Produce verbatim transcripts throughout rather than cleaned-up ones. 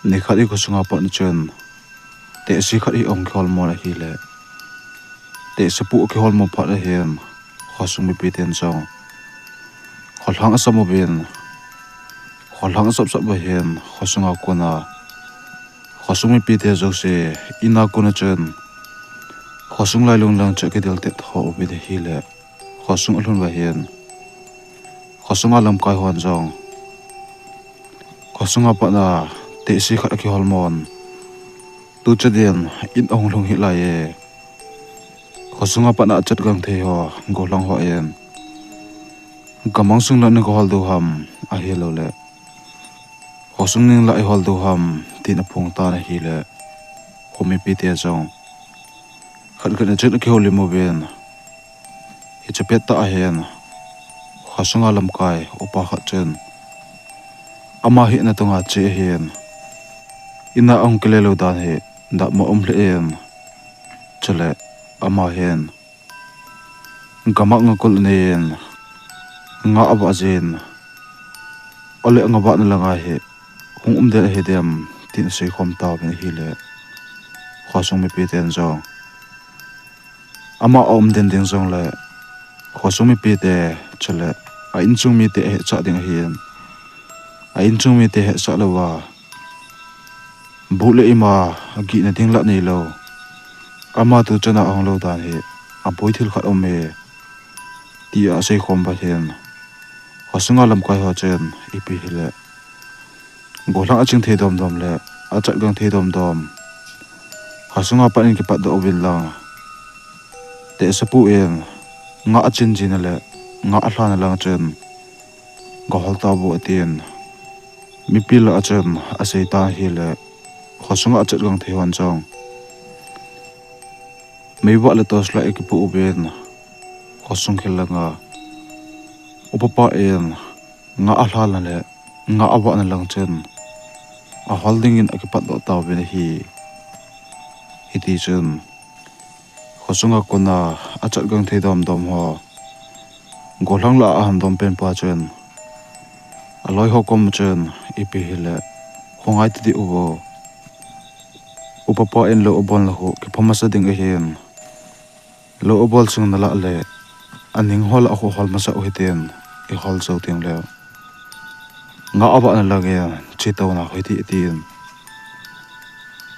Nikhat hi khosunga pat na chun tehse khat hi ahung kiholmo ahile, tehse pu akiholmo phat ahin, khosung mipi ten jong kholhang asam uvin, kholhang asap sap uva hin, khosunga kona khosung mipi te jouse in a kona chun khosung lailung lang chu akidel tet ho uvin ahile, khosung alhun uva hin, khosunga lamkai hon jong khosunga pat na tehse khat akiholmon, tuchan in in ahung lhung hih lai e. Khosunga pat na achat gangthei ho, gollhang hon gamang sung lang na gahol diu ham, ahilouleh khosung ning lang ihol diu ham, tin aphong tan ahile, kho mipi te jong khat khat na chun akihoulim uvin, hiche pettah ahin, khosunga lamkai upa khat chun ama hina tonga che ahin, in a ahung kile lou dan hi dahmo um lheh in, chule ama hin gam a ngakul anei in, nga avah jin, ole nga vahna langa hi hung um den ahi dem, tin aseikhom tauvin ahile, khosung mipi ten jong ama aum den ding jongle, khosung mipi te, chule a inchung mite ahetsah ding ahin, a inchung mite hetsah louva bu le ima agihna ding lah neilou, ama tuchan a ahung lou dan hi aboi thil khat um e, tia aseikhom uva hin, khosunga lamkai ho chun ipi hile, gollhang aching thei domdom le achat gang thei domdom khosunga pat in kipatdoh uvin lang, tehse pu in nga achin jina le nga alhana lang chun gahol tauvo, atin mipi lah a chun asei tan ahile, khosunga achat gang thei hon jong meivah le torchlight akipoh uvin, khosung khel langa upa pa in nga alhana le nga avahna lang chun ahol dingin akipatdoh tauvin ahi. Hitichun khosunga kona achat gang thei domdom ho, gollhang lah a ahandom pen pa chun aloi ho koma chun ipi hile, khongai tadih uvo, upa pa in lou abol na khu kipha masa ding ahin, lou abol sung nalah le aning ho lah khu hol masa u hitin, ihol jou tengleu nga avahna lang in chetouna khu hiti, atin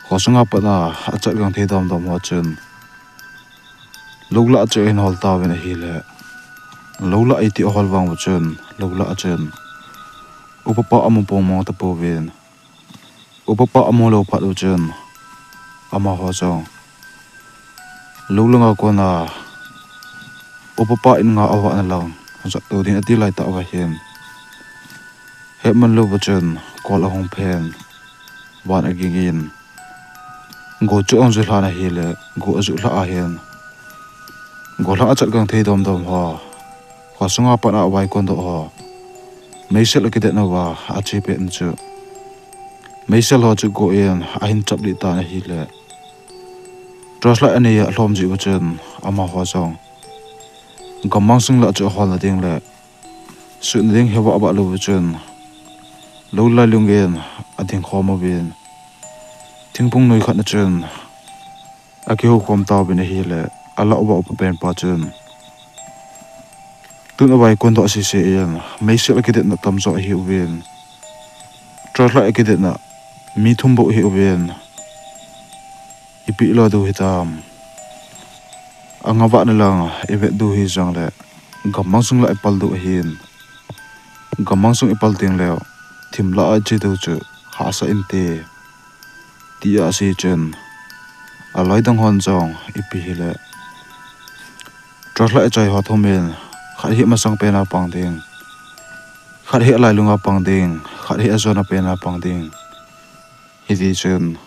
khosunga pat na achat gang thei domdom ho chun lou lah chu ahin hol tauvin ahile, lou lah iti ahol vang uva chun lou lah a chun upa pa amu pongmong tapouvin, upa pa amu lou phat uva chun amaho jong lou langa kona upa pa in nga avahna lang jot tou ding ati laitah uva hin, hetman louva chun kol ahung phen, van agingin, go chu ahung ju lhan ahile, go aju lhah ahin, gollhang achat gang thei domdom ho, khosunga pat a vaikon doh ho, meisel akidetnauva ache petna chu meisel ho chu go in ahin chaplih tan ahile, torchlight anei a alhom jeh uva chun amaho jong gammang sung lah chu aholna ding le sutna ding hevah vah louva chun lou lailung in adingkhom uvin, thingphung noi khat na chun akihoukhom tauvin ahile, alah uva upa pen pa chun tun avaikon doh sese in, meisel akidetna tamjo ahiuvin, torchlight akidetna mi thum bou ahiuvin, ipi lo diu hitam, anga vahna lang ivet diu hijongle gammang sung lah ipal diu ahin, gammang sung ipal tengleu thim lah a iche diu chu hahsa inte, tia asei chun aloi dang hon jong ipi hile, torchlight achoi ho thum in, khat hi amasang pena pang ding, khat hi alailunga pang ding, khat hi ajona pena pang ding, hitichun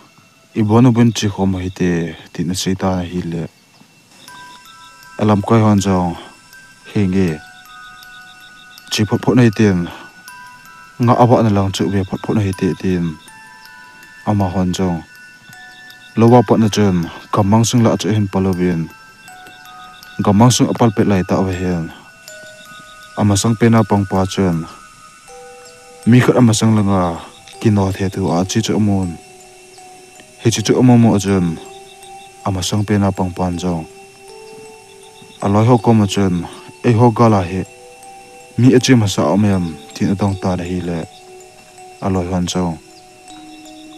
ibon ubon chekhom u hite, tin asei tan ahile, alamkai hon jong, henge, che photphot nahitin, nga avahna lang chu ve photphot nahite, tin amahon jong louva pat na chun gammang sung lah chu ahin pal uvin, gammang sung apal pet laitah uva hin amasang pena pangpa chun mi khat amasang langa kino thei thu a ache chu amun. Hiche chu amu mu a chun, amasang pen a pangpan jong, aloi ho koma chun, eiho gal a hi mi ache masa a um em, tin adong tan ahile, aloi hon jong,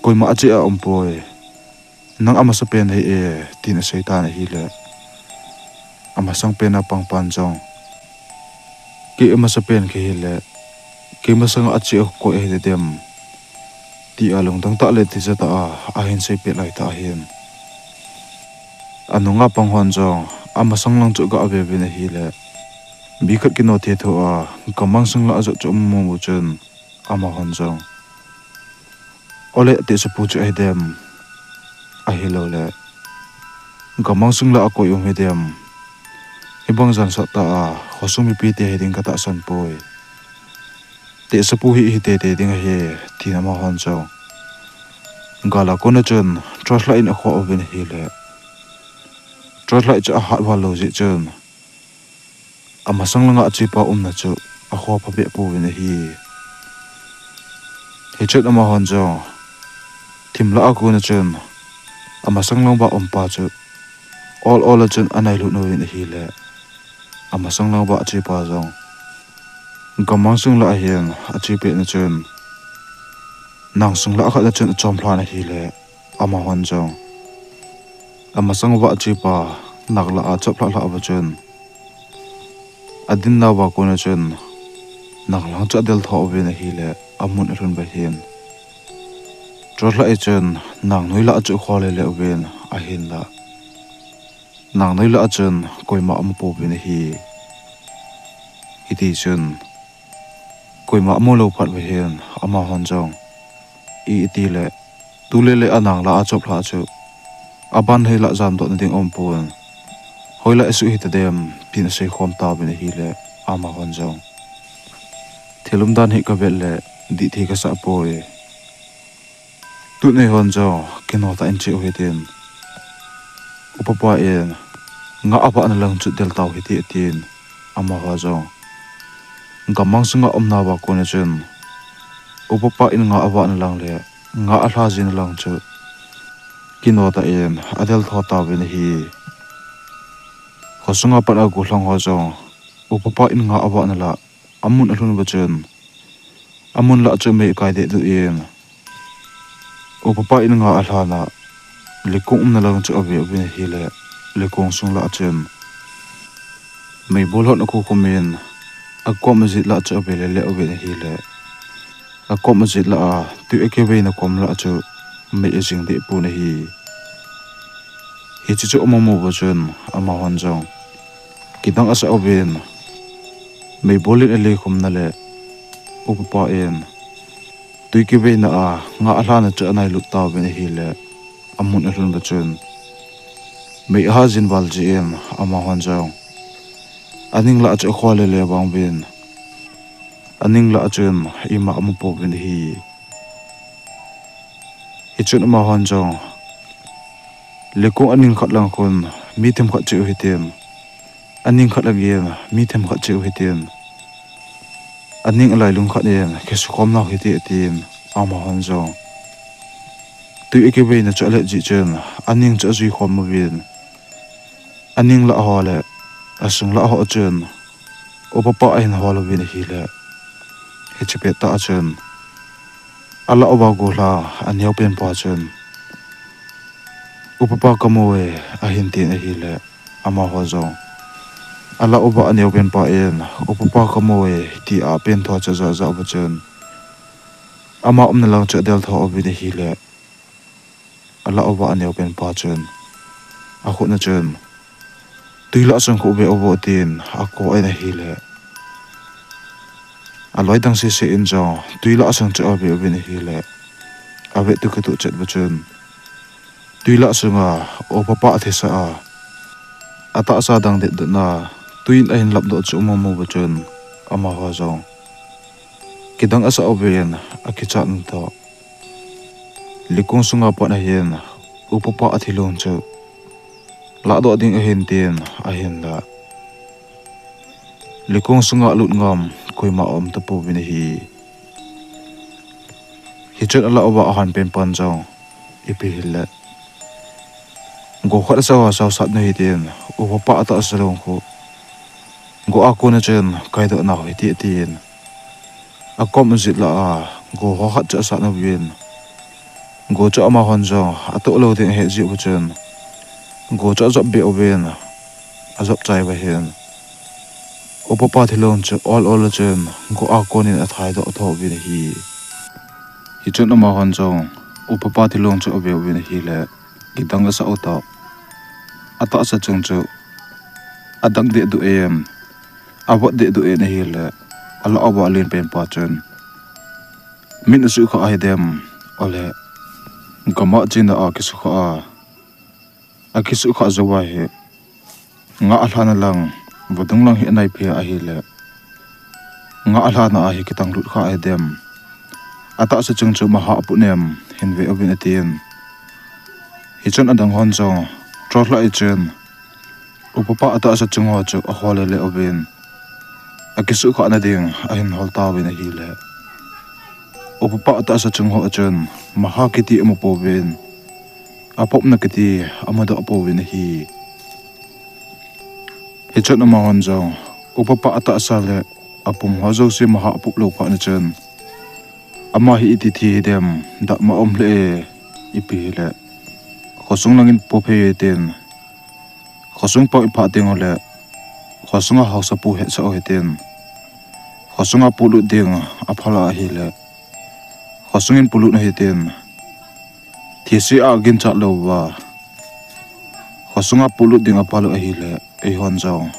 koima ache a umpoi, nang amasa pen ahi e, tin asei tan ahile, amasang pen a pangpan jong, kei amasa pen kahile, kei masanga ache a koi ahi dem, tia lungdong tah le tijat tah a ahin seipeh lai tah ahin. Anunga pang hon jong amasang lang chu aga ve uvin ahile, mi khat kino thei thu a gamang sung lah a ajot chu amu mu chun, amahon jong, ole, tehsepu chu ahi dem, ahiloule gamang sung lah a koi um hi dem, hibang jan sot tah a khosung mipite hiding katahsan poi, tehsepu hi hiteitei ding ahi, tin amahon jong, gal a kona chun torchlight in akhoh uvin ahile, torchlight chu ahat val lou jeh chun, amasang langa achepa umna chu akhoh phabeh pouvin ahi. Hichun amahon jong, thim lah a kona chun, amasang lang uva umpa chu, ol ol a chun anailut uvin ahile, amasang lang uva achepa jong, gamang sung lah a hin achepehna chun, nang sung lah khat na chun achom lhan ahile, amahon jong, amasang uva achepa, nang lah a achop lhah lhah uva chun, adinnauva kona chun, nang lang chu adel tho uvin ahile, amun alhun uva hin, torchlight chun, nang noi lah a chu akhoh lele uvin, ahinla, nang noi lah a chun koima amu pouvin ahi. Hitichun, koima amu lou phat uva hin, amahon jong, i, itile, tulele anang lah a achop lhah chu, aban hoilah jamdohna ding aumpon, hoilah isuh hita dem, tin aseikhom tauvin ahile, amahon jong, thil umdan hi kavet le, dihthei kasah poi, tuni hon jong kino tah in che u hitin, upapa in nga avahna lang chu del tau hite, atin, amaho jong, gamang sunga umnauva kona chun, upapa in nga avahna lang le nga alha jing lang chu, kino tah in adel tho tauvin ahi. Khosunga pat a gollhang ho jong, upapa in nga avahna lah amun alhun uva chun, amun lah chu mei akai dehduh in, upapa in nga alhana, lekong umna lang chu ave uvin ahile, lekong sung lah a chun, meibol hon akhukhum in, akom ajet lah chu ave lele uvin ahile, akom ajet lah a twi akiveina kom lah chu mei ajing deh pon ahi. Hiche chu amu mu uva chun, amahon jong, kidang asah uvin, meibol in alekhumna le, upapa in twi kiveina a nga alhana chu anailut tauvin ahile, amun alhun uva chun, mei aha jing val jeh in, amahon jong, aning lah chu akhoh lele vang uvin, aning lah chun ima amu pouvin ahi. Hichun amahon jong, lekong aning khat lang khun mi themkhat che u hitin, aning khat lang in mi themkhat che u hitin, aning alailung khat in kisukhom nau hite, atin, amahon jong, twi akiveina chu alet jeh chun, aning chu ajuikhom uvin, aning lah ho le asung lah ho chun, upapa ahin hol uvin ahile, hiche pettah a chun, alah uva gollha aneopenpa chun, upapa kamu e, ahin tin ahile, amaho jong, alah uva aneopenpa in, upapa kamu e, tia apentho chu ajah jah uva chun, ama umna lang chu adel tho uvin ahile, alah uva aneopenpa chun, akhutna chun, twi lah sung khu ve uvo, tin ako in ahile, aloi dang sese in jong twi lah sung chu ave uvin ahile, avet toh kitoh chet uva chun, twi lah sunga upapa athisa a, atahsa dang dehduhna, twi in ahin lapdoh chu amu mu uva chun, amaho jong, kidang asah uvin, akichatna toh, lekong sunga pat ahin, upapa athilong chu lahdoh ding ahin tin, ahinla, lekong sunga lut ngam koima aum tapouvin ahi. Hichun alah uva ahon pen pan jong ipi hile, go khat asah ho asao sat nu hitin, upa pa atahsa lung khu go a kon a chun kaidoh nau hite atin, akom ajit lah a go ho khat chu asat uvin, go chu amahon jong atoh lou ding ahet jeh uva chun, go chu ajop be uvin, ajop chai uva hin, upa pa thilong chu ol ol a chun go a kon in athaidoh tho uvin ahi. Hichun amahon jong upa pa thilong chu ave uvin ahile, kidang asah u toh, atahsa chung chu adang deh duh em, avot deh duh em ahile, alah uva alen pen pa chun, min asuhkhah ahidem, ole, gam a chena a kisuhkhah a, akisuhkhah jou ahi, ngah lhana lang, vadung lang hi anaiphei ahile, ngah lhana a hi kitanglut khah ahidem, atahsa chung chu maha aput nem, hin ve uvin atin. Hichun adang hon jong, torchlight chun upa pa atahsa chung ho chu aho lele uvin, akisuhkhahna ding ahin hol tauvin ahile, upa pa atahsa chung ho a chun maha kiti amu pouvin, apopna kiti amudoh pouvin ahi. Hichun amahon jong upa pa atahsa le apum ho jouse maha apop lou phat na chun, ama hi iti thi hidem, datmo um lheh e, ipi hile, khosung langin pophei hitin, khosung pang iphah teng ule, khosunga haosapu hetsah u hitin, khosunga polut ding aphal a ahile, khosungin polut u hitin, thise a ginchat louva khosunga polut ding aphal u ahile, eihon jong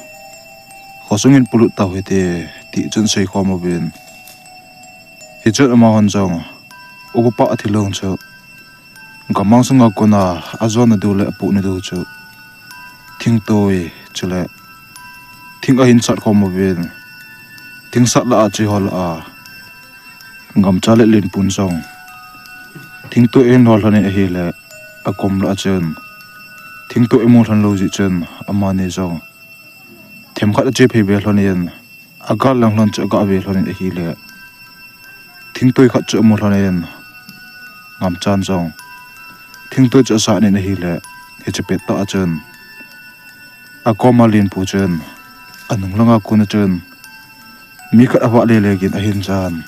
khosungin polut tau hite, ti chun seikhom uvin. Hichun amahon jong upa pa athilong chu gammang sunga kona ajona diu le apohna diu chu thingtoi chule thing ahin sat khom uvin, thing sat lah a che ho lah a, Ngamcha le Lenpun jong thingtoi ahin hol lhon in ahile, akom lah a chun thingtoi amu lhon lou jeh chun, amani jong themkhat ache phei ve lhon in, agal lang lhon chu aga ve lhon in ahile, thingtoi khat chu amu lhon in, Ngamchan jong thingtoi chu asat in ahile, hiche pettah a chun akoma Lenpu chun anung langa kon a chun mi khat avah lele gin ahin jan.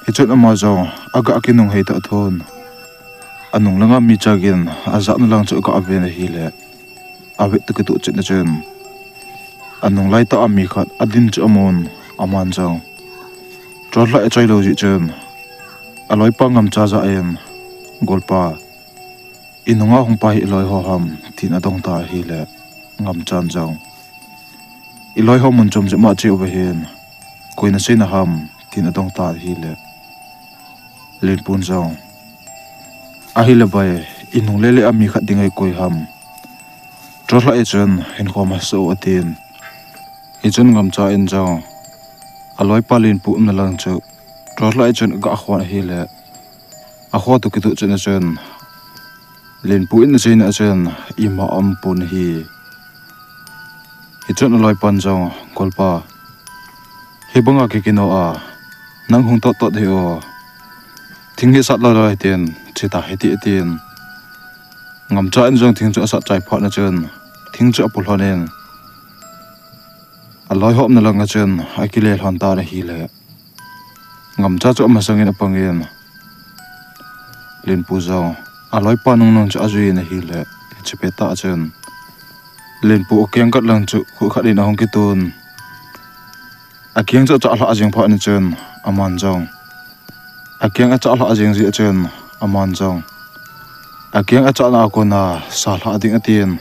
Hichun ama jong aga kinung hei tah thon, anung langa micha gin ajahna lang chu aga ven ahile, avet toh kitoh chetna chun anung laitah a mi khat adin chu amun, aman jong torchlight achoi lou jeh chun aloipa Ngamcha jah in, Golpa, inunga hung pa hi iloi ho ham, tin adong ta ahile, Ngamchan jong, iloi ho mun chom jep ma che uva hin, koi nasei na ham, tin adong ta ahile, Lenpun jong, ahile bai, inung lele a mi khat ding ahi koi ham, torchlight chun hin khom hasa u atin. Hichun Ngamcha in jong aloipa Lenpu umna lang chu torchlight chun aga khon ahile, akho toh kitoh chetna chun Lenpu in aseina a chun ima aumpon ahi. Hichun aloipan jong, Golpa, hibanga kikino a nang hung tottot hih o, thing hi sat loi loi hitin, cheta hite, atin. Ngamcha in jong thing chu asat chai phat na chun thing chu apo lhon in, aloi ho umna langa chun akile lhon tan ahile, Ngamcha chu amasangin apangin, Lenpu jong aloipa nungnung chu ajui in ahile, hiche pettah a chun Lenpu akeng kat lang chu khu khat in ahung kitun, akeng chu achah lhah jeng phat na chun, aman jong akeng achah lhah jeng jeh a chun, aman jong akeng achahna a kona sa lhah ding atin,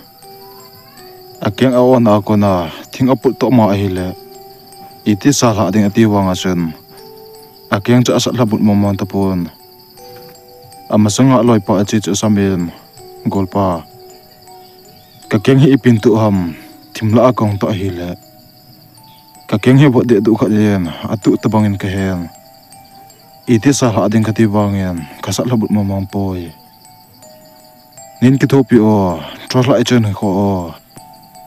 akeng a-onna a kona thing aput toh ma ahile, iti sa lhah ding ati vanga chun akeng chu asat lhabut mongmong tapon. Amasanga aloipa ache chu asam in, Golpa, kakeng hi ipi tuh ham, thim lah a kahung toh ahile, kakeng hi vot dehduh khat in atuh tobangin kahen, iti sa lhah ding kati vangin kasat lhabut mongmong poi. Nin kithopi o, torchlight chun hikho o,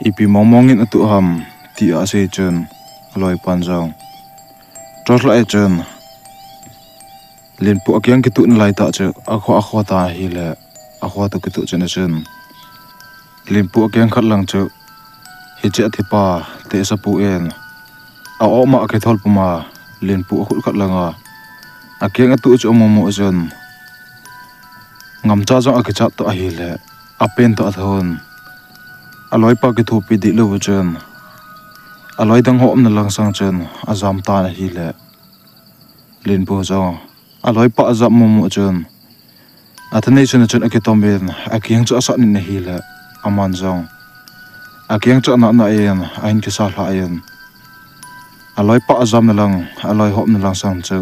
ipi mongmong in atuh ham, tia asei chun, aloipan jong torchlight chun Lenpu akeng kituh nalai tah chu akho akho ta ahile, akho toh kituh chun achun, Lenpu akeng khat lang chu hiche athipa Tehsepu in a-op ma akithol puma Lenpu akhut khat langa akeng atuh chu amu mu chun, ngamcha jong akichat toh ahile, apen toh athon, aloipa kithopi dih lou chun, aloi dang ho umna lang sang chun ajam tan ahile, Lenpu jong aloipa ajam mu mu chun, athanei chun achun akitomin, akeng chu asat in ahile, aman jong akeng chu anah nah in ahin kisa lhah in, aloipa ajamna lang, aloi ho umna lang sang chu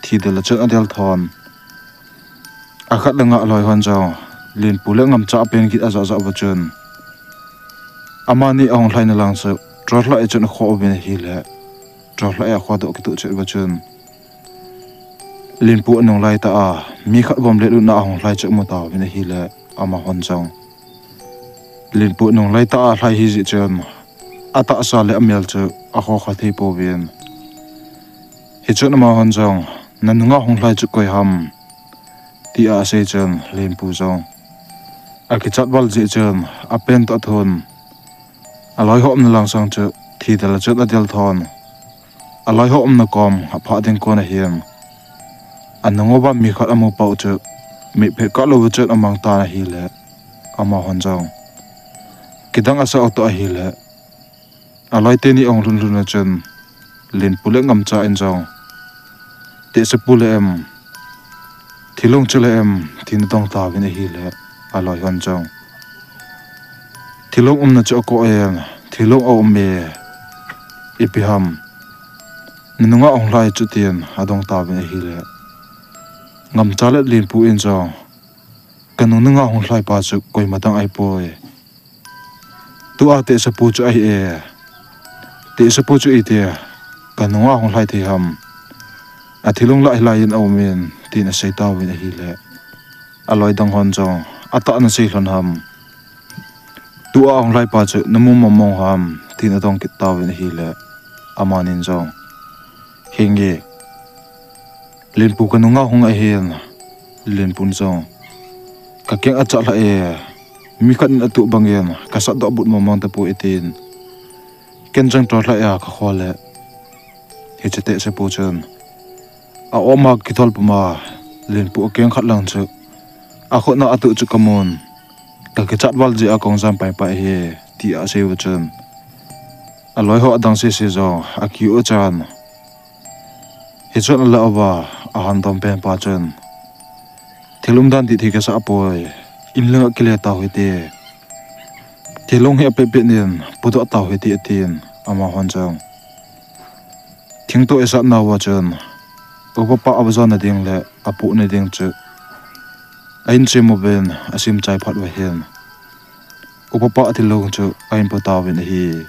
thidel a chun adel thon. Akhat langa aloi hon jong Lenpu le ngamcha apen kit ajah jah uva chun, amani ahung lhaina lang chu torchlight a chun akhoh uvin ahile, torchlight a akhoh toh kituh chet uva chun, Lenpu anung lai tah a mi khat vom letlutna ahung lhai chu amu tauvin ahile, amahon jong Lenpu anung lai tah a lhai hijeh chun atahsa le amel chu akho kha thei pouvin. Hichun amahon jong, nanunga hung lhai chu koi ham, tia asei chun Lenpu jong akichat val jeh chun apen toh athon, aloi ho umna lang sang chu thidel a chun adel thon. Aloi ho umna kom aphah ding kon ahin, anung uva mi khat amu pau chu mitphet kah louva chun amang tan ahile, amahon jong kidang asah u toh ahile, aloi teni ahung lhun lhun a chun, Lenpu le ngamcha in jong, Tehsepu le em, thilung chu le em, tin adong tauvin ahile, aloi hon jong, thilung umna chu akoh in, thilung aum e, ipi ham, nanunga hung lhai chu tin adong tauvin ahile, ngamcha le Lenpu in jong, kanung nunga hung lhai pa chu koima dang ahipoi, tua Tehsepu chu ahi e, Tehsepu chu iti kanunga hung lhai thei ham, athilung lah hilai in aumin, tin asei tauvin ahile, aloi dang hon jong, atah nasei lhon ham, tua hung lhai pa chu namu mong mong ham, tin adong kit tauvin ahile, amanin jong, henge, Lenpu kanunga hung ahin, Lenpun jong, kakeng achat lhah e, mi khat in atuh bangin kasatdoh but mong mong tapoi, tin, ken jong torchlight a kakhoh le, hiche Tehsepu chun a-op ma kithol puma Lenpu akeng khat lang chu akhutna atuh chu kamun, kakichat val jeh a kahung jam pai pai ahi, tia asei uva chun, aloi ho adang sese jong akiu chan, hichun alah uva, ahin dom pen pa chun, thil umdan dih thei kasah poi, in langa kile tau hite, thilung hi apet pet in pudoh tau hite, atin, amahon jong, thing toh isatna uva chun, upapa ajon na ding le apoh na ding chu ahin sem uvin, asem chai phat uva hin, upapa thilung chu ahin po tauvin ahi.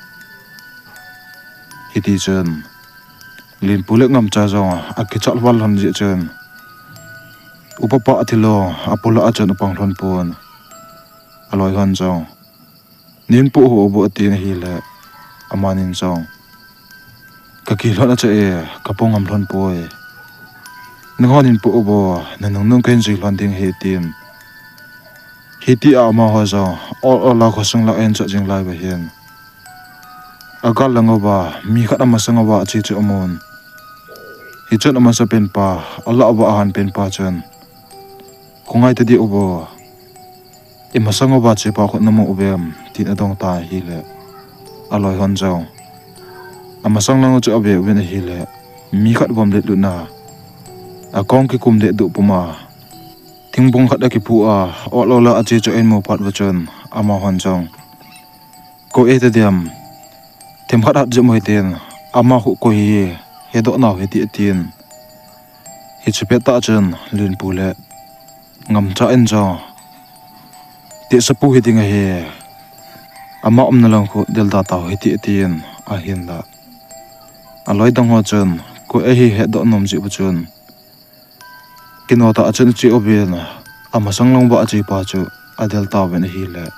Hitichun, Lenpu le Ngamcha jong akichat val lhon jeh chun, upapa thilung apoh lah a chun apang lhon pon. Aloi hon jong, neihin po hih un, atin ahile, amanin jong, kakilhon acha e, kapo ngam lhon poi. Nanghon neihin po un, nanung nung kahin jui lhon ding ahi, atin. Hitia amaho jong ol ol a khosung lah ahin chot jing lai uva hin, agal lang uva mi khat amasang uva ache chu amun. Hichun amasapen pa, alah uva ahanpen pa chun, khongai tadih un, imasang uva chepa khu namu uvem, tin adong tan ahile, aloi hon jong, amasang lang u chu ave uvin ahile, mi khat vom letlutna, akong kikum dehduh puma, thingbung khat akiphu a, ol ol a ache chu ahin mu phat uva chun, amahon jong, koi ahi tadem, themkhat hat jep u hitin, ama khu koi hi, hedoh nau hite, atin. Hiche pettah chun Lenpu le Ngamcha in jong, Tehsepu hiding ahi, ama umna lang khu delda tau hite, atin, ahinla, aloi dang ho chun koi ahi hedoh nom jeh uva chun, kino tah a chun ache uvin, amasang lang uva achepa chu adel tauvin ahile,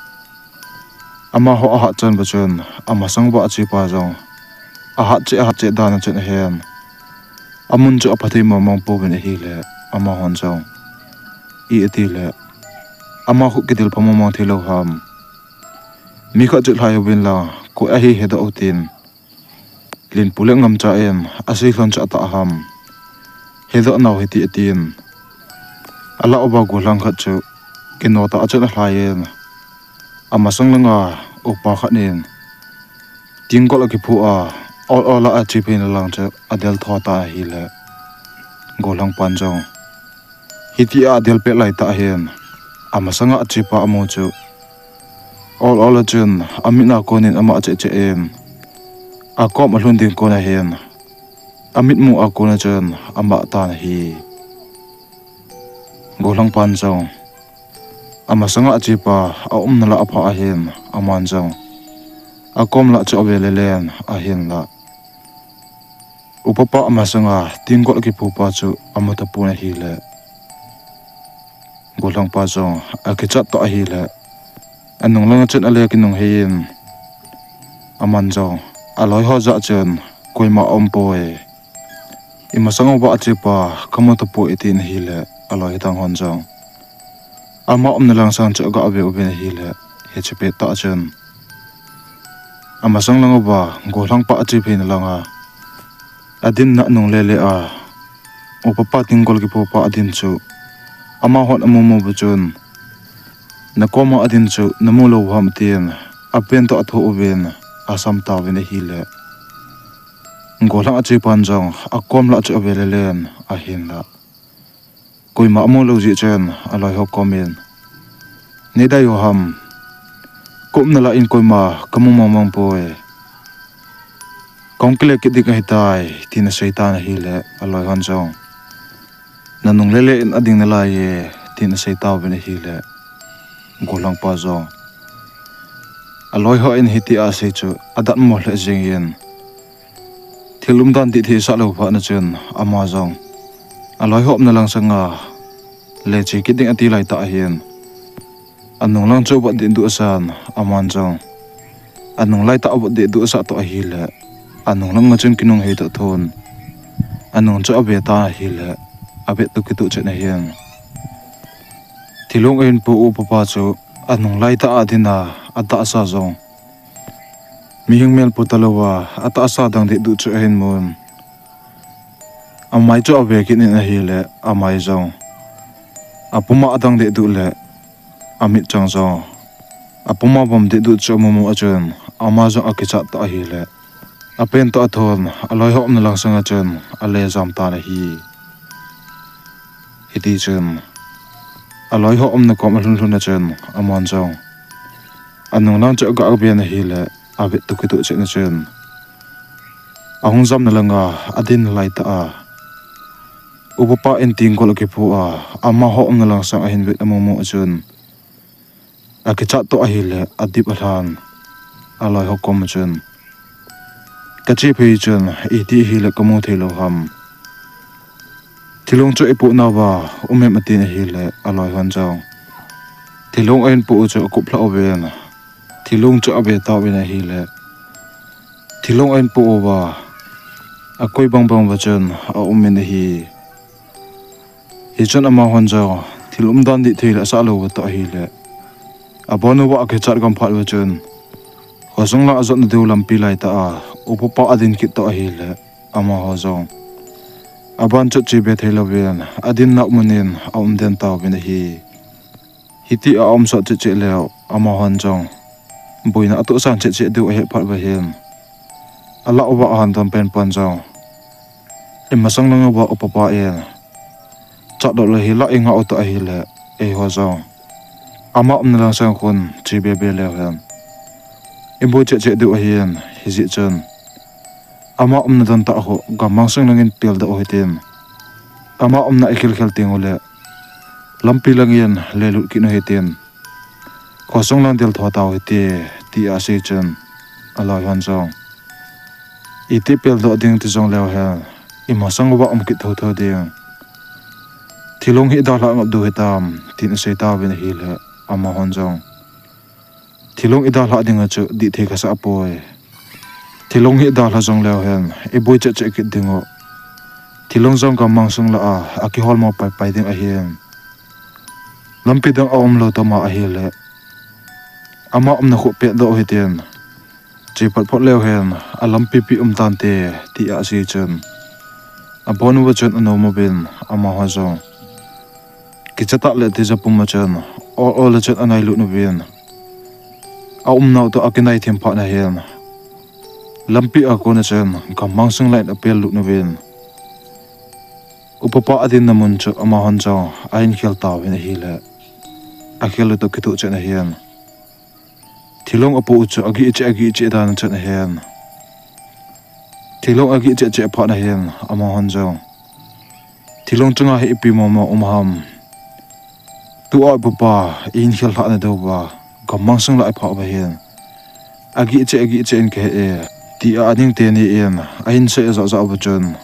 amaho ahat chan uva chun, amasang uva achepa jong ahat cheh ahat cheh dan a chun ahen, amun chu aphathei mong mong pouvin ahile, amahon jong, i ati le, ama khu kidil pha mong mong thei lou ham. Mi khat chu lhai uvin lang, koi ahi hedoh utin. Linpu le Ngamcha in asei lhon chu atah ham, hedoh nau hite, atin. Alah uva gollhang khat chu kino tah a chun alhai in, amasang langa upa khat in tinggol akiphu a, ol ol a ache phei na lang chu adel tho tan ahile, gollhang pan jong hitia adel pet lai tah hin, amasanga achepa amu chu ol ol a chun amit a konin ama cheh cheh in, akom alhun ding kon ahin, amitmu a kon a chun ama tan ahi. Gollhang pan jong amasanga achepa aumna lah a apha ahin, aman jong akom lah chu ave le len ahinla, upapa amasanga tinggol akiphupa chu amu tapon ahile, gollhangpa jong akichat toh ahile, anung langa chun ale kinunghei in, aman jong aloi ho jah chun, koima aumpoi, imasang uva achepa kamu tapoi, atin ahile, aloi dang hon jong ama umna langsang chu aga ve uvin ahile, hiche pettah chun amasang lang uva gollhangpa ache pheina langa adinna nung lele a, upapa tinggol kiphupa adin chu amahon amu mu uva chun, nakoma adin chu namu lou u ham, tin apen toh atho uvin asam tauvin ahile, gollhang achepan jong akom lah chu ave le len ahinla, koima amu lou jeh chun aloi ho komin, neidei u ham, kaumna lah in koima kamu mong mong poi, kahung kile kit ding ahitai, tin asei tan ahile, aloi hon jong, nanung lele in ading nalai e, tin asei tauvin ahile, gollhangpa jong aloi hon hitia asei chu adatmo lheh jengin, thil umdan dih thei sah lou phatna chun ama jong aloi ho umna langsanga le che kit ding ati lai tah ahin, anung lang chu avot dehduh asan, aman jong anung laitah avot dehduh asah toh ahile, anung langa chun kinunghei toh thon anung chu ave tan ahile, avet toh kitoh chet ahin, thilong ahin po upapa chu anung laitah a adin a, atahsa jong mihing mel po talouva, atahsa dang dehduh chu ahin mun, amai chu ave kit in ahile, amai jong apuma adang dehduh le, amitchang jong apuma vom dehduh chu amu mu a chun, ama jong akichat toh ahile, apen toh athon aloi ho umna langsanga chun ale jam tan ahi. Hitichun aloi ho umna kom alhun lhun a chun, aman jong anung lang chu aga ven ahile, avet toh kitoh chet a chun, ahung jamna langa adin laitah a, upapa in tinggol akiphu a, amaho umna langsang ahin vet amu mu a chun, akichat toh ahile, adip alhan, aloi ho kom a chun, kache phei chun iti hile kamu thei lou ham, thilong chu ipoh nauva um em, atin ahile, aloi hon jong thilong ahin po u chu akup lhah uvin, thilong chu ave tauvin ahile, thilong ahin po uva akoi bang bang uva chun aum in ahi. Hichun amahon jong thil umdan dih thei le asah lou uva toh ahile, abon uva akichat gam phat uva chun, khosung lang ajotna diu lampi laitah a upapa adin kit toh ahile, amaho jong aban chu che be thei louvin adinna mun in aum den tauvin ahi. Hitia aum sot cheh cheh leu, amahon jong boina atohsan cheh cheh diu ahet phat uva hin, alah uva ahan don pen pan jong, imasang lang uva upapa in chatdoh le hilah ingah u toh ahile, eiho jong ama umna langsang khun che be be leu hen, iboi cheh cheh diu ahin, hijeh chun ama umna don tah khu gammang sung langin peldoh u hitin, ama umna ikhel khel teng ule lampi langin lelut kit u hitin, khosung lang del tho tau hite, tia asei chun, aloi hon jong, iti peldoh ding ti jong leu hen, imasang uva um kit thotho ding, thilong hi dalhah ngap diu hitam, tin asei tauvin ahile, amahon jong, thilong idalhah dinga chu dih thei kasah poi, thilong hi dalha jong leu hen iboi cheh cheh kit dingu, Thilong jong gammang sung lah a, akihol mo paipai ding ahin. Lampi dang aumlou tama ahile, ama umna khu petdoh u hitin, chepat phot leu hen, alampi pi umtante, tia asei chun, abon uva chun anom uvin, amaho jong kichatah le tija puma chun, ol ol a chun anailut uvin, aumnau toh akinai thim phat nahin, lampi a kona chun gammang sung lah in apellut uvin, upapa adinna mun chu amahon jong ahin khel tauvin ahile, akhel u toh kitoh chet nahin, thilong apoh u chu agih cheh agih cheh dan a chun ahin, thilong agih cheh cheh phat nahin, amahon jong thilong chunga hi ipi momo um ham, tua upapa ihin khel lhah nadouva, gammang sung lah iphah uva hin, agih cheh agih cheh in kahe e, tia aning teni in ahin sei ajah jah uva chun,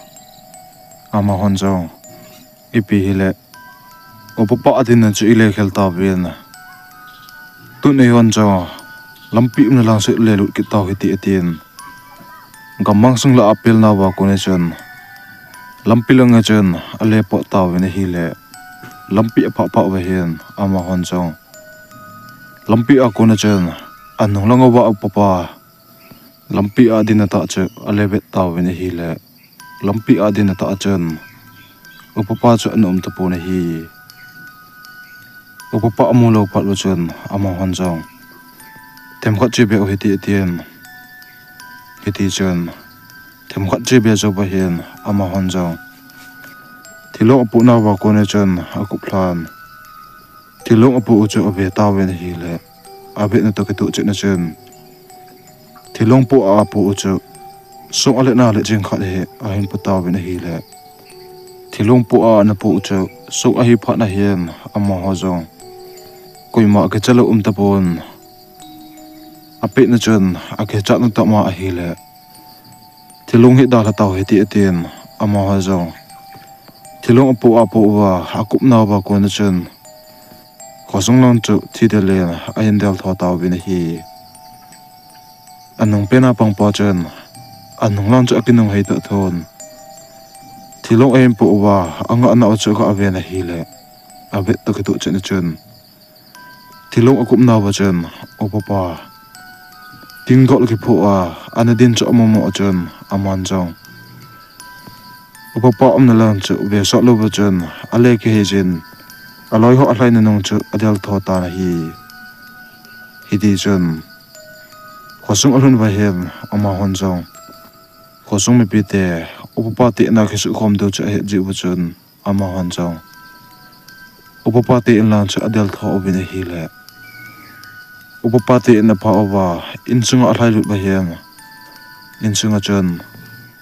amahon jong, ipi hile, upapa adinna chu ile khel tauvin, tun eihon jong lampi umna lang chu lelut kit tau hite atin, gammang sung lah a apelnauva kona chun, lampi langa chun ale pot tauvin ahile, lampi aphah phah uva hin, amahon jong lampi a kona chun, anung lang uva upapa lampi a dinna tah chu ale vet tauvin ahile, lampi a dinna tah chun, upapa chu ana um tapon ahi. Upapa amu lou phat uva chun, amahon jong, themkhat che beh u hite atin, hitichun, themkhat che be jouva hin, amahon jong thilong apohnauva kona chun akup lhan, thilong apoh u chu ave tauvin ahile, avetna toh kitoh chet na chun, thilong poh a apoh u chu song aletna le jing khat hi ahin pu tauvin ahile, thilong poh a ana poh u chu song ahi phat nahin, amaho jong koima akicha lou um tapon, apetna chun akichatna tah ma ahile, thilong hi dalha tau hite atin, amaho jong thilong apoh apoh uva akupnauva kona chun, khosung lang chu thidel in ahin del tho tauvin ahi. Anung pena pangpa chun, anung lang chu akinung hei toh thon, thilong ahin poh uva, angah nau chu aga ven ahile, avet toh kitoh chet na chun, thilong akupnauva chun, upapa tinggol kiphoh a ana din chu amu mo a chun, aman jong upapa umna lang chu vesot louva chun, ale kihei jin, aloiho alhaina nung chu adel tho tan ahi. Hitichun, khosung alhun uva hin, amahon jong khosung mipite, upapa tehna kisuh khom diu chu ahet jeh uva chun, amahon jong upapa te in lang chu adel tho uvin ahile, upapa te in aphah uva, insunga alhailut uva hin, insunga chun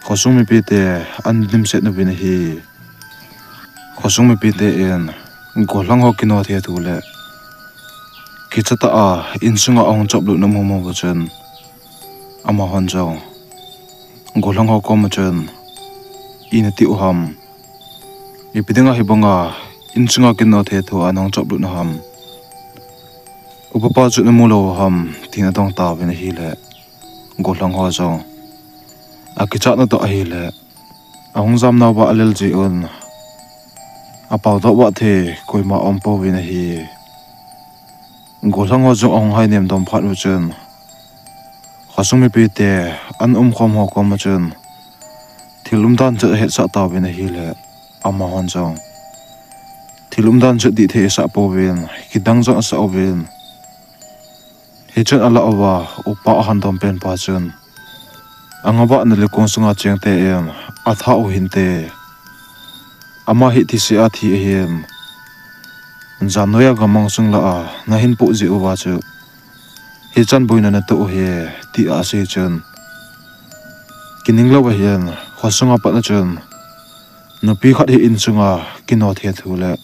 khosung mipite ana dimset uvin ahi. Khosung mipite in, gollhang ho kino thethu le kichatah a insunga ahung choplutna amu uva chun, amahon jong gollhang ho koma chun, ina tiu ham, ipi dinga hibanga insunga kino thethu a nahung choplutna ham, upapa chu namu lou ham, tin adong tauvin ahile, gollhang ho jong akichatna toh ahile, ahung jamnauva alel jeh un, apaodoh vah thei koima aum pouvin ahi. Gollhang ho jong ahung hainem dom phat uva chun, khosung mipite ana umkhom ho koma chun, thil umdan chu ahetsah tauvin ahile, amahon jong thil umdan chu dih thei asah pouvin, kidang jong asah uvin. Hichun alah uva, upa ahandom penpa chun, angavahna lekong sunga chengte in athah u hinte, ama hi thise a thi ahin, jan noiya gammang sung lah a nahin poh jeh uva chu hichan boina natoh u ahi, tia asei chun, kining louva hin, khosunga patna chun nupi khat hi insunga kino thethu le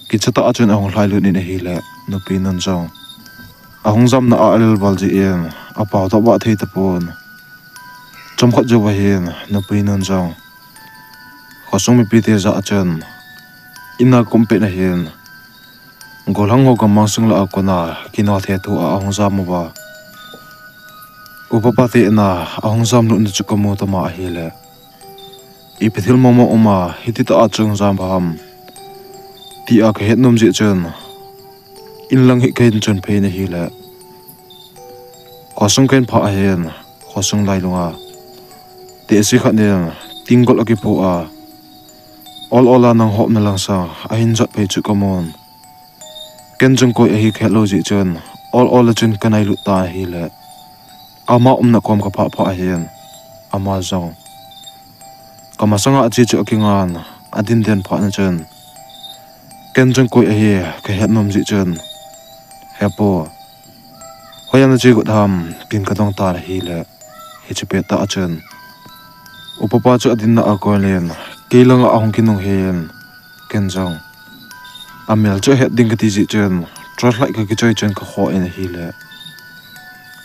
kichatah a chun ahung lhailut in ahile, nupi nun jong ahung jamna a alel val jeh in, apaodoh vah thei tapon. Chomkhat jouva hin nupi nun jong khosung mipite jah a chun, ina kum petna hin, gollhang ho gammang sung lah a kona kino thethu a ahung jam uva, upapa te in a ahung jamlutna chu kamu tama ahile, Ipi thil mong mong um a, hiti tah a chun jam ham, tia kahet nom jeh chun, in lang hi kahin chun phei in ahile, khosung kahin phah ahin, khosung lailung a tehse khat in tinggol akiphu a, ol ol a nang hopna lang sang ahin jot phei chu kamun. Ken jong koi ahi kahet lou jeh chun, ol ol a chun kanailut tan ahile, ama umna kom kaphah phah ahin, ama jong kamasanga ache chu akingan, adin den phat na chun, ken jong koi ahi kahet nom jeh chun, He pu, hoiya nache got ham, tin kadong tan ahile, hiche pettah a chun, upapa chu adinna a konin, kei langa ahung kinung hin, ken jong amel chu ahet ding kati jeh chun, torchlight kakichoi chun kakho in ahile,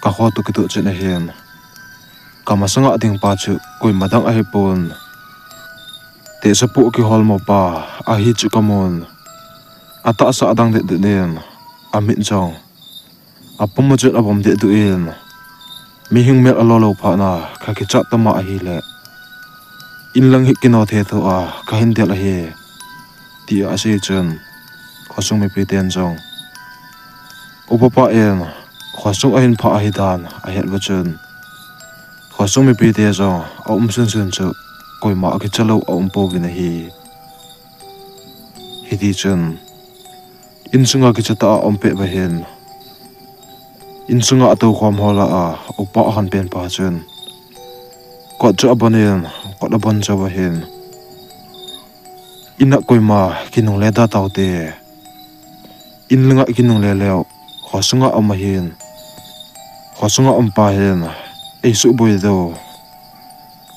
kakho toh kitoh chun ahin, kamasanga ding pa chu koima dang ahipon, tehse pu kiholmo pa ahi chu kamun. Atahsa adang deh deh in, amit jong apum a chun abom deh duh in, mihing mel alo lou phat na kakichat tama ahile, in lang hi kino thei tho a kahin del ahi, tia asei chun, khosung mipiten jong, upapa in khosung ahin phah ahi dan ahet uva chun, khosung mipite jong aum sunsun chu koima akicha lou aum pouvin ahi. Hiti chun, insunga kicha tah a aum pet uva hin, insunga atoukhom ho lah a upa ahon pen pa chun, kot chu abon in, kot abon jou uva hin, Ina koima kinungle da taute. In langa kinungle leu, khosunga um ahin, khosunga um pa hin eisuboi diu,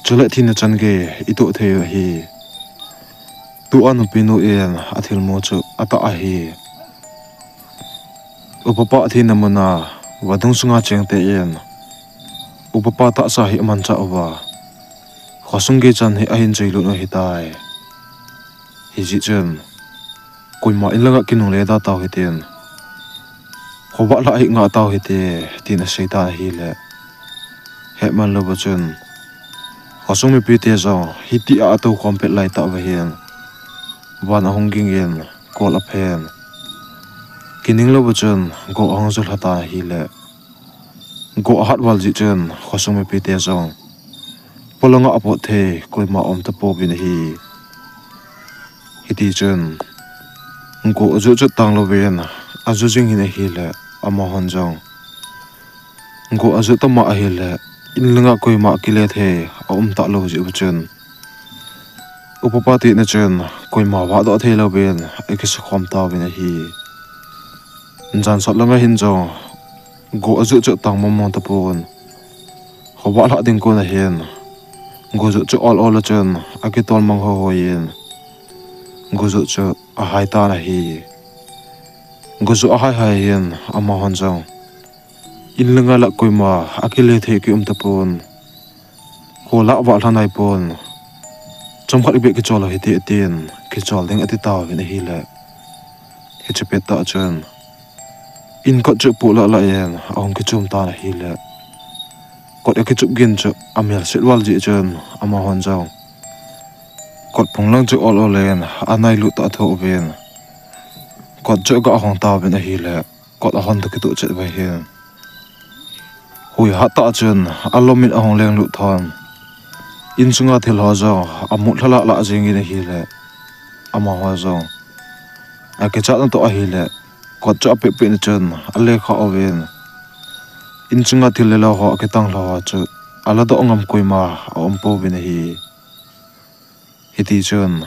chule thina chan gei itoh thei u ahi. Tua nupinu in athilmu chu atah ahi. Upapa athina muna vadung sunga chengte in upapa tahsa hi amanchah uva, khosung gei chan hi ahin cheilut u ahitai. Hijeh chun, koima in langa kinungle da tau hitin, khovah lhah hi ngah tau hite, tin aseitan ahile, hetman louva chun, khosung mipite jong hitia atoukhom pet laitah uva hin, van ahung gingin, kol aphen. Kining louva chun go ahung ju lhatan ahile, go ahat val jeh chun khosung mipite jong polanga apot thei koima um tapouvin ahi. Hitichun, go ajuh chu tanglouvin aju jing in ahile, amahon jong go ajuh tama ahile, in langa koima kile thei aum talou jeh uva chun, upapa tina chun koima vahdoh theilouvin akisukhom tauvin ahi. Jansot langa hin jong go ajuh chu tang mongmong tapon, khovah lhah ding kon ahin, go juh chu ol ol a chun akitol mang hoihoiyin, go juh chu ahaitan ahi. Go juh ahaihai hin amahon jong, in langa lah koima akile thei kium tapon, kho lah vah lha naipon, chomkhat beh kichol u hite, tin kichol ding atitauvin ahile, hiche pettah chun, in kot chu poh lah lah in ahung kichom tan ahile, kot akichop gin chu amelset val jeh chun amahon jong kot phung lang chu ol ol in anailut tah thouvin, kot chu aga hong tauvin ahile, kot ahon toh kitoh chet uva hin, hui hattah chun alomin ahung lenglut thon, insunga thil ho jong amut lhalah lah jengin ahile, amaho jong akichatna toh ahile, kot chu apehpeh na chun alekha uvin, insunga thil le lo ho akitang lha ho chu aladoh ngam koima aumpouvin ahi. Hitichun,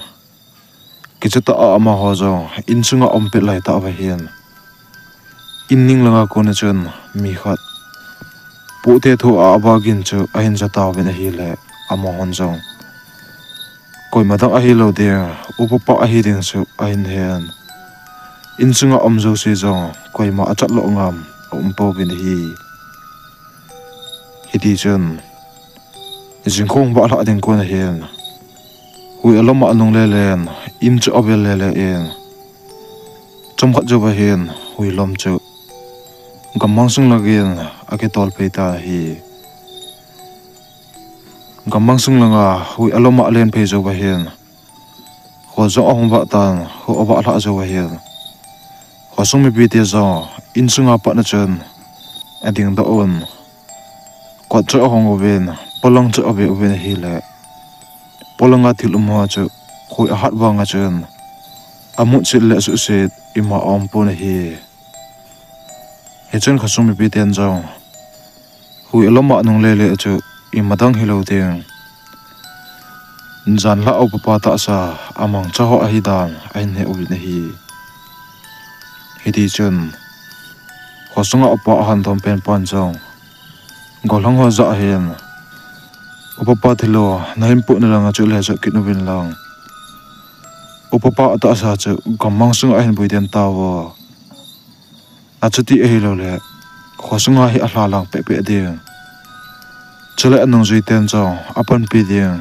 kicha tah a amaho jong insunga aum pet laitah uva hin, in ning langa kona chun mi khat pohte thu a ava gin chu ahin ja tauvin ahile, amahon jong koima dang ahilou ding, upapa ahi ding chu ahin hen, insunga um jouse jong koima achatloh ngam aumpouvin ahi. Hitichun, jingkho vah lhah ding kon ahin, hui alom a anung lelen, in chu avel lele in, chomkhat jouva hin hui lom chu gammang sung langin akitol phei tan ahi. Gammang sung langa hui alom a alen phei jou ahin, kho jong ahung vah tan, kho avah lhah jou ahin, khosung mipite jong insunga pat na chun ading doh un, kot chu ahong uvin, polang chu ave uvin ahile, polanga thil um ho chu hui ahat vanga chun amutsit le suhset ima aumpon ahi. Hichun khosung mipiten jong hui alom a nung lele chu ima dang hilou ding, janhi lah a upapa tahsa amangcha ho ahidan ahin he uvin ahi. Hitichun khosunga upa ahandom penpan jong gollhang ho jah ahin, upapa thilo nahin pohna langa chu lejah kit uvin lang, upapa atahsa chu gammang sunga ahin bui den tauvo. Achuti ahiloule khosunga hi alha lang pehpeh ding, chule anungjui ten jong apanpi ding,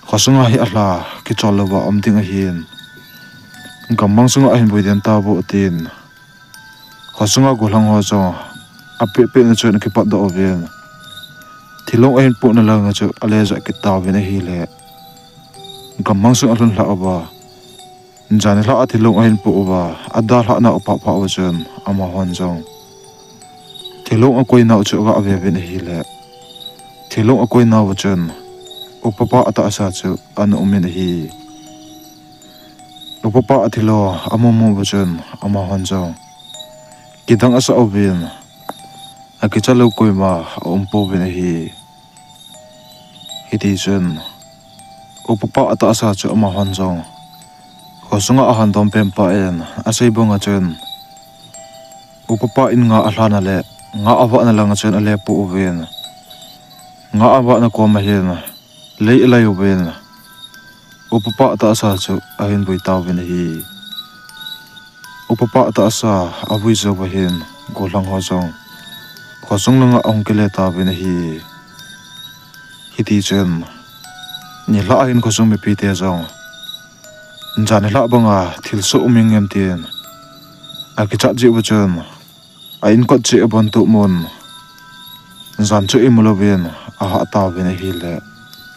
khosunga hi alha kichol louva um ding ahin, gammang sunga ahin bui den tauvo tin, khosunga gollhang ho jong apehpeh na chun akipatdoh uvin, thilong ahin pohna langa chu alejah kit tauvin ahile, gammang sung alhun lhah uva, janhi lah a thilong ahin poh uva, adalhah nau aphah phah uva chun amahon jong thilong akoinau chu aga ve uvin ahile, thilong akoinau va chun upapa atahsa chu ana umin ahi. Upapa athilo amu mu uva chun amahon jong kidang asah uvin, akicha lou koima aum pouvin ahi. Hitichun upapa atahsa chu amahon jong khosunga ahandom penpa in asei banga chun, upapa in nga alhana le nga avahna langa chun alepoh uvin, nga avahna koma hin lei alai uvin, upapa atahsa chu ahin bui tauvin ahi. Upapa atahsa avui jou uva hin gollhang ho jong khosung langa ahung kile tauvin ahi. Hitichun nilhah a hin khosung mipite jong janhi lah banga thilsoh um ingem tin akichat jeh uva chun, a inkot cheh abon tuh mun, jan chu imu louvin ahah tauvin ahile,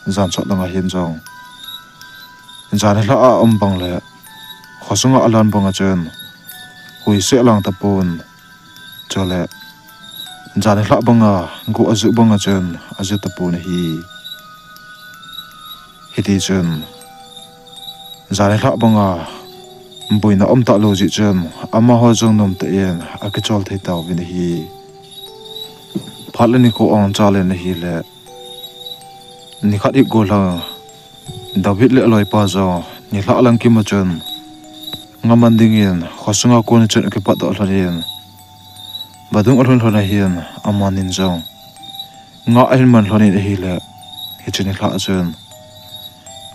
jan sot langa hin jong janhi lah a aum bang le khosunga alhan banga chun huiseh alang tapon, chule janhi lah banga go ajuh banga chun ajuh tapon ahi. Hitichun janhi lah banga buina um talou jeh chun amaho jong nomtah in akichol thei tauvin ahi. Phat le nikho ahung chal in ahile, nikhat hi gollhang David le aloipa jong nilhah lang kima chun nga man dingin khosunga kona chun akipatdoh lhonin, vadung alhun lhon ahin, amanin jong nga ahin man lhonin ahile, hiche nilhah chun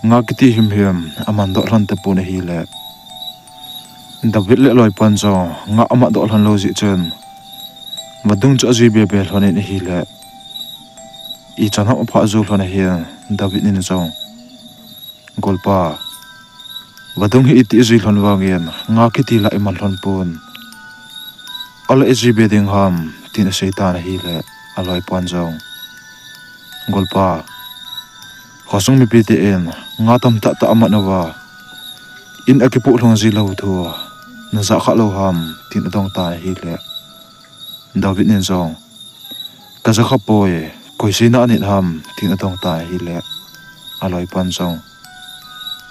nga kiti himhim amandoh lhon tapon ahile, David le aloipan jong nga amatdoh lhon lou jeh chun vadung chu ajui bebe lhonin ahile, ichan ham aphah jou lhon ahin, David in jong, Golpa, vadung hi iti ijui lhon vangin nga kiti la iman lhon pon, ala ijui be ding ham, tin aseitan ahile, aloipan jong, Golpa, khosung mipite in nga tamtah tah amat uva, in akipoh lhung ji lou thu najah kha lou ham, tin adongtan ahile, David in jong, kaja khapoi, koi seina anit ham, tin adongtan ahile, aloipan jong,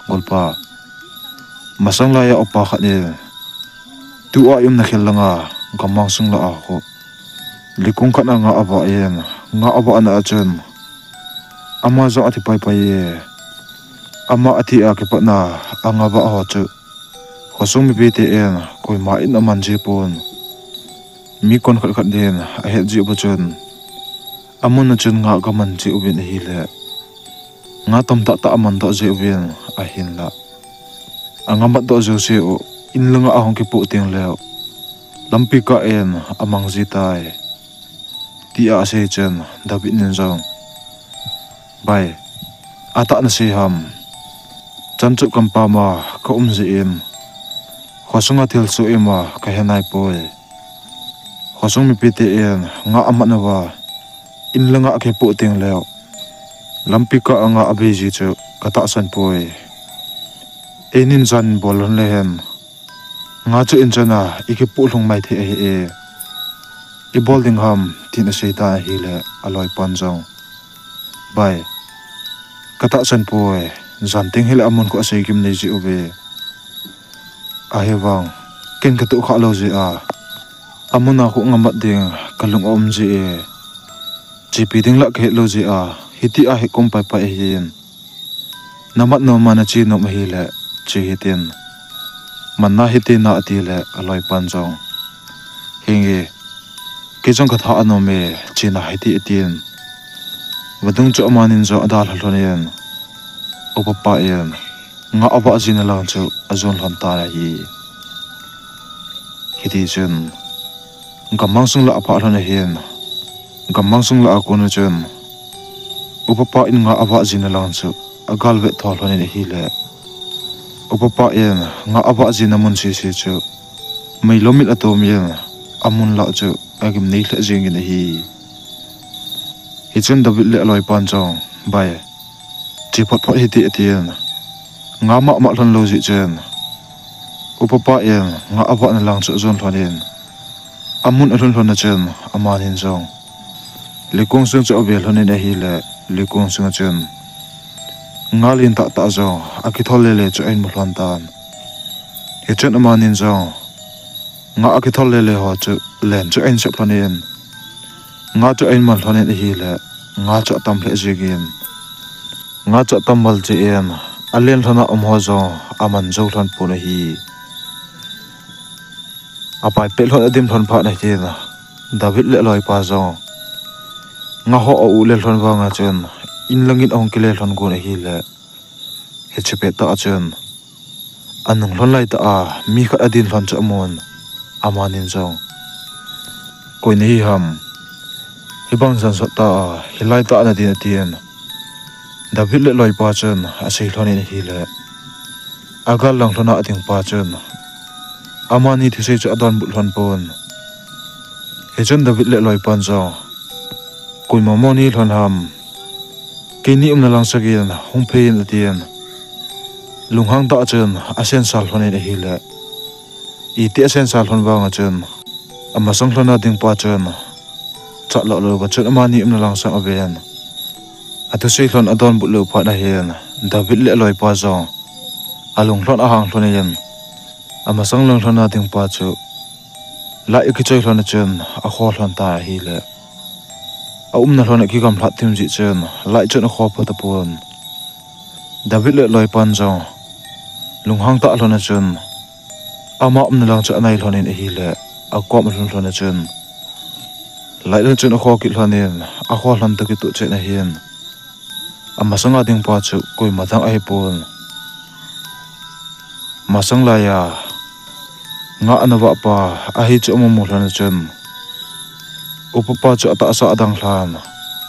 Golpa, masang laiya upa khat in tua iumna khel langa gammang sung lah a khu likung khat a nga avah in, nga avahna a chun ama jong athi paipai e, ama athi a kipatna a nga vah ho chu khosung mipite in koima in aman ji pon, mi kon khat khat in ahet ji uva chun, amun a chun nga kaman ji uvin ahile, nga tamtah tah amandoh ji uvin, ahinla anga matdoh jouse u in langa ahung kipoh tengleu lampi kah in amang ji tai, tia asei chun David in jong, Bai, atah nasei ham, chan chu kampam a kaum jeh in khosunga thilsoh ima kahe naipoi. Khosung mipite in nga amat uva in langa akipoh tengleu Lampi kah a nga abei ji chu katahsan poi. Einin jan bol lhon le hen, nga chu in chan a ikipoh lhung mai thei ahi e. Ibol ding ham, tin asei tan ahile aloipan jong, Bai, katahsan poi, jan teng hile amun khu asei gimnei ji uve. Ahivang, ken katoh khah lou jeh a, amun a khu ngamat ding kalung aum ji e. Chepi ding lah kahet lou jeh a, hiti a hi kom paipai ahin. Namat nom a nache nom ahile che hitin, manna hite na, atile aloipan jong, Henge, kei jong katha anom e, chena hite, atin. Vadung chu amanin jong adalha lhonin, upapa in nga avah jina lang chu ajon lhon tan ahi. Hitichun gammang sung lah aphah lhon ahin, gammang sung lah a kona chun upapa in nga avah jina lang chu agalvet tho lhonin ahile, upapa in nga avah jina mun sese chu meilom in atomin, amun lah chu agimnei lheh jengin ahi. Hichun David le aloipan jong, Bai, che photphot hite, atin. Nga mama lhon lou jeh chun upapa in nga avahna lang chu ajon lhonin, amun alhun lhon a chun amanin jong likong sung chu ave lhonin ahile, likong sunga chun nga len tahtah jong akithol lele chu ahin mu lhon tan. Hichun amanin jong nga akithol lele ho chu len chu ahin sep lhonin, nga chu ahin man lhonin ahile, nga chu atam lheh jengin, nga chu atam val jeh in alen lhon a um ho jong aman jou lhon pon ahi. Apai pet lhon adim lhon phat nahin, David le aloipa jong nga ho a-u lel lhon vanga chun in langin ahung kile lhon gon ahile, hiche pettah a chun anung lhon laitah a mi khat adin lhon chu amun, amanin jong, Koi nahi ham, hibang jan sot ta a hilai tah a nadin, atin. David le aloipa chun asei lhonin ahile, agal lang lhon a ading pa chun amani thusei chu adonbut lhon pon. Hichun David le aloipan jong, Koima mo nahi lhon ham, keini umna lang sangin hung phei in, atin. Lunghang tah chun asensal lhonin ahile, iti asensal lhon vanga chun amasang lhon a ding pa chun chat lou louva chun amani umna lang sang aven, athusei lhon adonbut lou phat nahin, David le aloipa jong alung lhon ahang lhonin, amasang lang lhon a ding pa chu light akichoi lhon a chun akho lhon tan ahile, aumna lhon akigamlhat thim jeh chun light chun akho pha tapon. David le aloipan jong lunghang tah lhon a chun ama umna lang chu anai lhonin ahile, akom alhun lhon a chun light lhon chun akho kit lhonin, akho lhon toh kitoh chet nahin, amasanga ding pa chu koima dang ahipon. Masang laiya nga ana vah pa ahi chu amu mu lhon a chun, upapa chu atahsa adang lhan,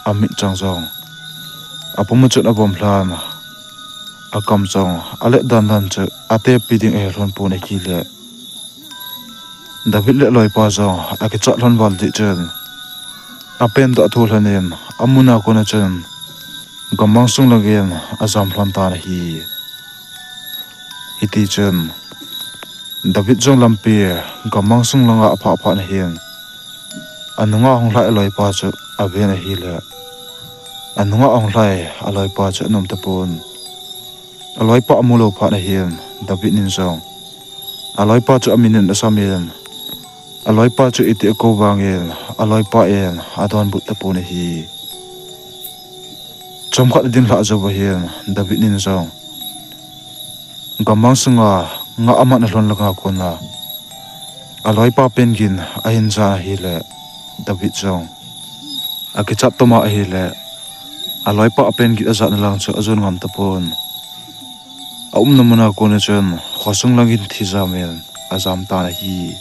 amitchang jong apum a chun avom lhan, akam jong alet dandan chu atepi ding ahi lhon pon ahile, David le aloipa jong akichat lhon val jeh chun, apen toh athu lhonin, amuna kona chun gammang sung langin ajam lhon tan ahi. Hitichun David jong lampi gammang sung langa aphah phat nahin, anunga hung lhai aloipa chu aven ahile, anunga ahung lhai aloipa chu anom tapon. Aloipa amu lou phat nahin, David in jong aloipa chu amin in asamin, aloipa chu iti akou vangin aloipa in adonbut tapon ahi. Chomkhat adin lhah jouva hin David in jong gammang sunga nga amatna lhon langa kona aloipa pen gin ahin jan ahile, David jong akichat toma ahile, aloipa pen gin ajatna lang chu ajon ngam tapon. Aumna muna kona chun khosung langin thijamin ajam tan ahi.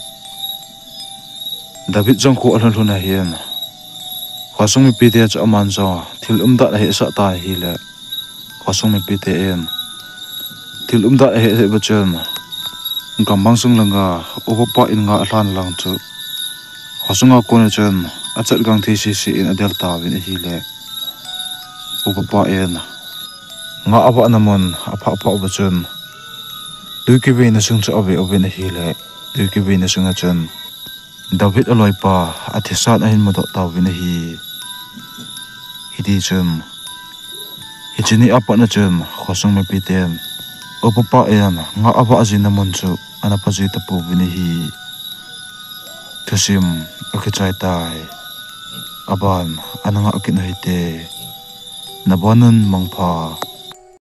David jong kho alhun lhun ahin, khosung mipite chu aman jong thil umdan ahesah tan ahile, khosung mipite in thil umdan ahesah uva chun, gammang sung langa upapa in nga alhan lang chu khosunga kona chun achat gang thei sese in adel tauvin ahile, Upa pa in ngah avahna mun aphah phah uva chun, twi kiveina sung chu ave uvin ahile, twi kiveina sunga chun David aloipa athisan ahin mudoh tauvin ahi. Hiti chun, hiche ni apatna chun khosung mipiten upa pa in ngah avah jina mun chu ana pha ji tapouvin ahi. Thusim akichai tai. Aban ana ngah kit u hite. Nabonun mangpha.